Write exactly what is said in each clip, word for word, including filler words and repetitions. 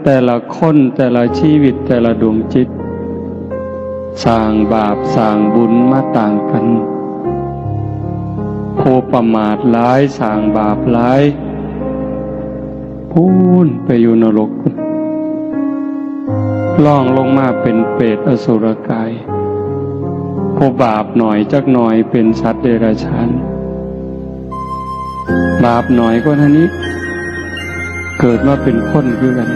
แต่ละคนแต่ละชีวิตแต่ละดวงจิต สร้างบาปสร้างบุญมาต่างกัน ผู้ประมาทหลายสร้างบาปหลาย ปู้นไปอยู่นรก ล่องลงมาเป็นเปรตอสุรกาย ผู้บาปหน่อยจักหน่อยเป็นสัตว์เดรัจฉาน บาปหน่อยก็เท่านี้ เกิดมาเป็นคนคือกัน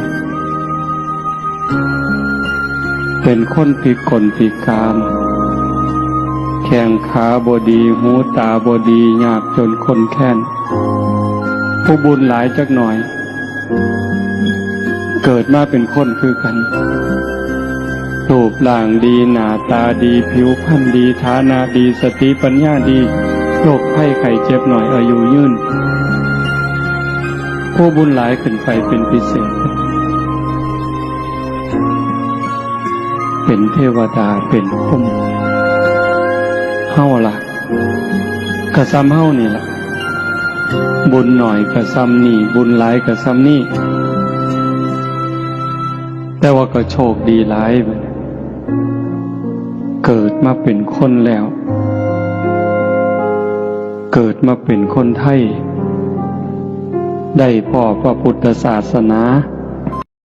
เป็นคนพิกลพิการ แข้งขาบ่ดี หูตาบ่ดี ยากจนคนแค้น ผู้บุญหลายจักหน่อย เกิดมาเป็นคนคือกัน รูปร่างดี หน้าตาดี ผิวพรรณดี ฐานะดี สติปัญญาดี โรคภัยไข้เจ็บหน่อย อายุยืน ผู้บุญหลายขึ้นไปเป็นพิเศษ เป็นเทวดา เป็นพรหม เฮาล่ะ กะซ้ำเฮานี่ล่ะ บุญหน่อยกะซ้ำนี่ บุญหลายกะซ้ำนี่ แต่ว่าก็โชคดีหลาย เกิดมาเป็นคนแล้ว เกิดมาเป็นคนไทย ได้พ้อพระพุทธศาสนา